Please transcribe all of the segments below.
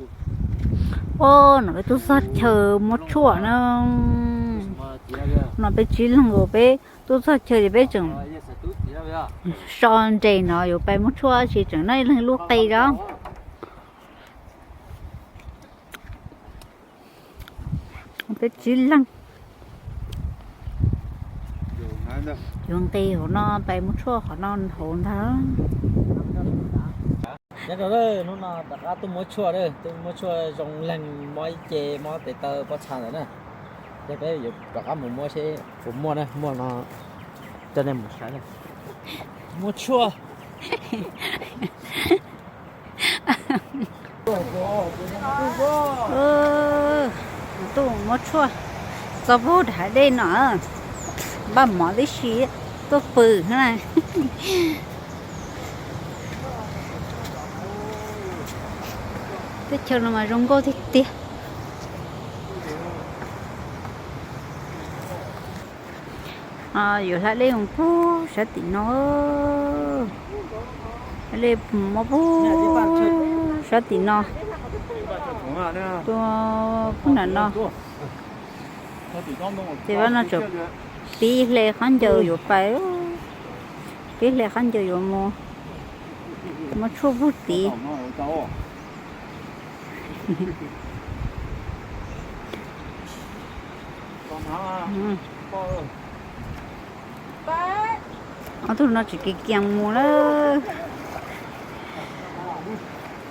Ub, no peb tuaj txog chaw muab tshuaj na. No peb tsib leeg, peb tuaj txog chaw ces peb tseem so nres no yuav pais muab tshuaj, tsis tseem noj ib leeg lub qe os. Peb tsib leeg yuav nqis hauv no pais muab tshuaj qhov no hauv ntag. Nyob zoo, hnub no rov qab tuaj muab tshuaj, tuaj muab tshuaj zoo leeg, mob ib ce, mob tes taw pob txha ntawd na. Ces peb yuav rov qab mus muab seb puas muaj na, muaj no coj nej mus saib. Muab tshuaj. Tuaj muab tshuaj txog puag nram hav dej no, npaj mov tib si tuaj pw na. Teb chaws no mas zoo nkauj tiag tiag. Yuav hla dej mus puag sab tim no, hla dej mus puag sab tim no, tuaj puag nram no. Ces vaj no tseem pib hle khaub ncaws yuav pais, pib hle khaub ncaws yuav mus muab tshuaj puag tid. Ob tug no tseem kiv kias mus lawm.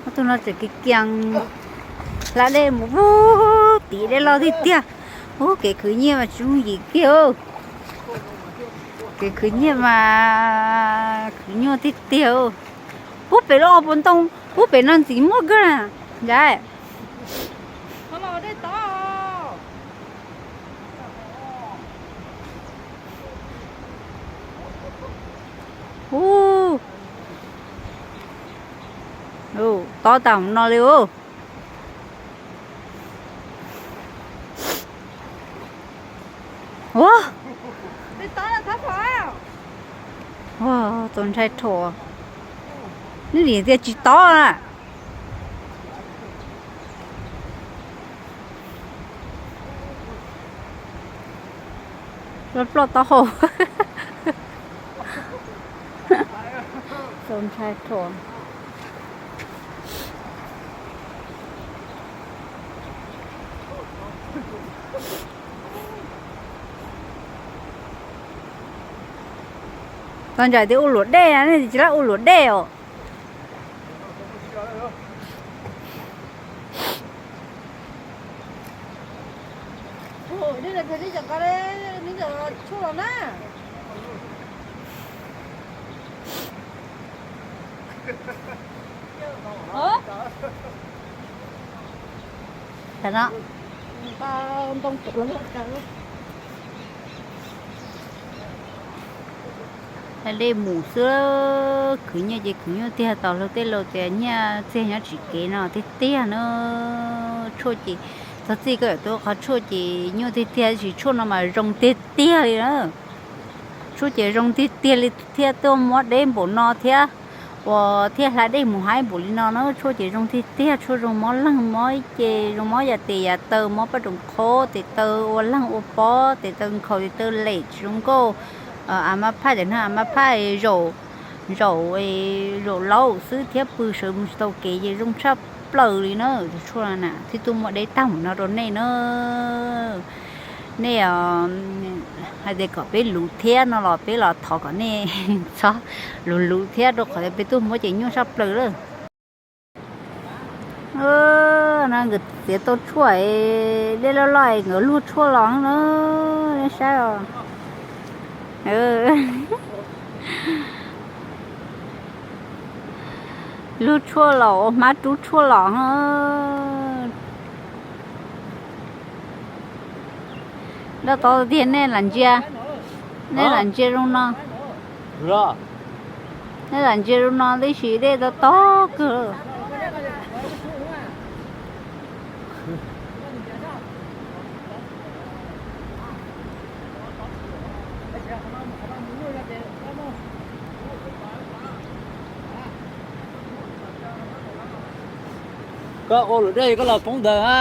Ob tug no tseem kiv kias hla dej mus puag tim dej loj tiag tiag. Ub, kev khwv nyiaj mas tsis yooj yim kiag. Kev khwv nyiaj mas khwv nyuaj tiag tiag. Puag pem lub os puas ntoo, puag pem no ntxiv muaj kawg na. Nrad. Ub, tob tas no li ub. Ua, ua, txaus ntshai rhuav. Neb nim tias tsis tob na. Ploj ploj taub hau. Txaus ntshai rhuav. Txaus ntshai tias ua luam dej na, nej tsis laj ua luam dej os. Hla dej mus xwb, khwv nyiaj ces khwv nyuaj tiag. Tos luag tej laus tias nyiaj txiag nyob tsis kev no tiag tiag na. Tshuaj ces txog txij koj yuav tuaj qhov tshuaj ces nyuaj tiag tiag, tab sis tshuaj no mas zoo tiag tiag li na. Tshuaj ces zoo tiag tiag li thiab, tuaj muab deb npaum no thiab, uas thiaj hla dej mus haib npaum li no na. Tshuaj ces zoo tiag tiag, tshuaj zoo mob leeg, mob ib ce, zoo mob yam tes yam taw, mob paj room qhob, tes taw ua leeg ua pob, tes taw nkhaus, tes taw lem tsis zoo nkauj. A ma phaj, cov neeg a ma phaj zaum, zaum, zaum laub xwb thiab pw sawv mus tsis tau kev ces zoo tshaj plaws li na. Tus tshuaj na thiaj tuaj muab deb tag mus no rau nej na. Nej hais tias kom peb luv thiab no los peb los thov kom nej txhob luv luv thiab, rau qhov tias peb tuaj muab ces nyuaj tshaj plaws lawm. No nkawd txiav tau tshuaj, dej loj loj nkawd luag tshuaj los na, nej saib os. Luag tshuaj los ua hmab rub tshuaj los. Daj tov tiag, nej lam ntsia, nej lam ntsia zoo no. Nej lam ntsia zoo no tib si, dej tov tog kawg. Koj ua luam dej koj los poob ntawd ha.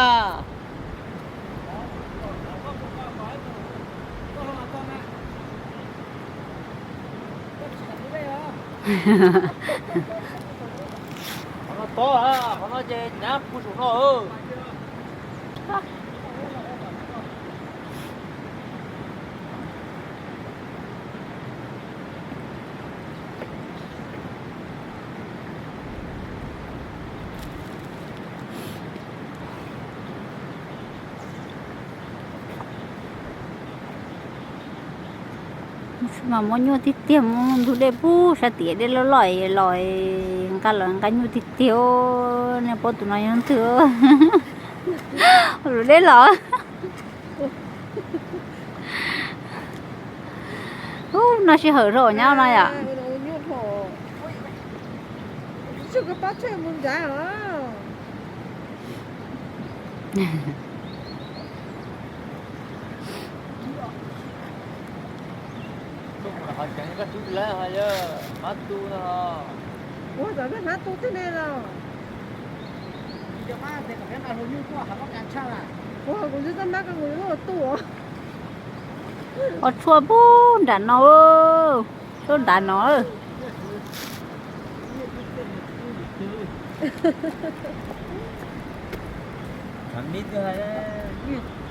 Qhov no tob, qhov no ces nyab puag saum no. Mas muab nyuaj tiag tiag, muab ntug dej puag sab tim dej loj loj los nqa los nqa nyuaj tiag tiag. Nej paub tus no yog twg? Luam dej los. Ub, no sij hawm rau nyab no yom. Kuv txawm hmab tu tej ne los. Kuv tsis tau hmab, kuv yuav tu. Ua tshuaj puag nram no, tshuaj nram no.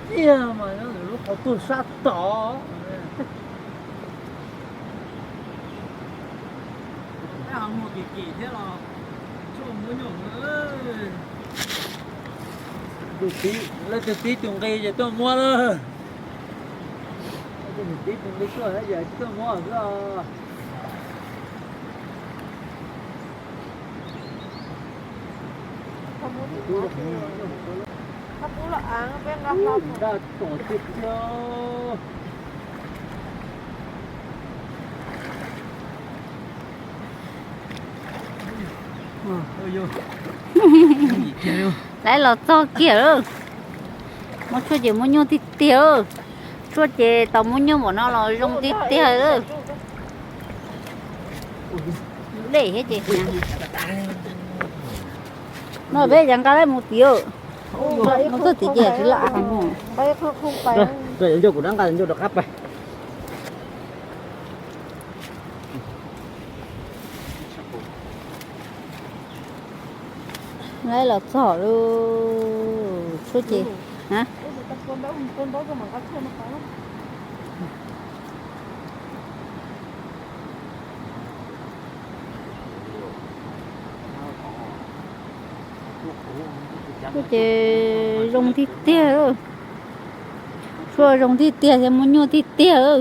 Tiag mas lub qhov tuag sab tod. Leej twg tib tus nqi ces tuaj muab lawm. Tib tus nqi tuaj, yam tsis tuaj muab xwb os. Nqa tom tiag tiag. Lawv los txog kiag lawm. Muab tshuaj ces muab nyuaj tiag tiag. Tshuaj ces tau muab nyuaj npaum no los zoo tiag tiag lawm. Dej thiab ces no peb cov nqa lawm mus tim. Mus txog tim ces tsis laj mus. Kuv nqa ncauj rov qab pais. Lawv los txog lawm, tshuaj ces, ha. Tshuaj ces zoo tiag tiag. Tshuaj zoo tiag tiag thiab muab nyuaj tiag tiag.